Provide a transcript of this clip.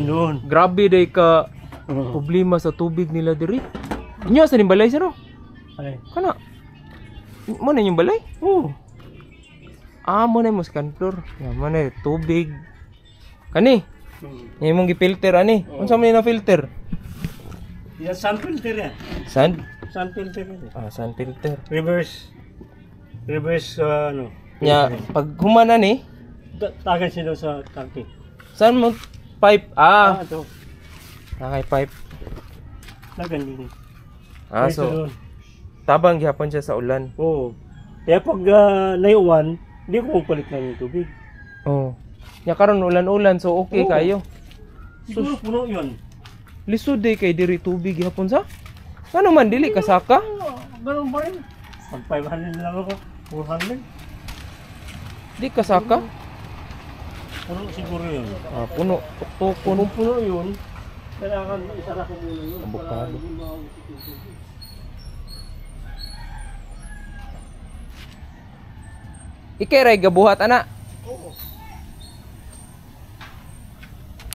Noon. Grabe day ka Oo. Problema sa tubig nila diri. Inyo sa balay sir oh? Ay. Kana. Mo na inyong balay? Oo. Ah, mo na mo second floor. Ya, mo na tubig. Kani, imong gi-filter ani. Unsa man na filter? Yan, sun filter yan. Sand? Sun filter yan. Ah, sand filter. Reverse. Reverse, ano. Nya, pag humana ni, Tagan siya daw sa tangke. Saan mo pipe? Ah, Ito. Nakay pipe. Tagan din. Ah, Ito so doon. Tabang gihapon siya sa ulan. Oo. Kaya pag naiuwan, hindi ko magpalit ng tubig. Oh. Nya karon ulan-ulan, so okay Oo. kayo. Siguro puno yun. Lisod day kay diri tubig gihapon sa. Ano man dili kasaka? Oo, ganun pa rin. Pag 500 lang ako, 400. Di kasaka? Puno siguro yun. Ah, puno. Tuktukon. Kung puno yun, kailangan isara ko muna yun. Avocado. Para hindi maubos yung tubig. Ikay ray gabuhat ana.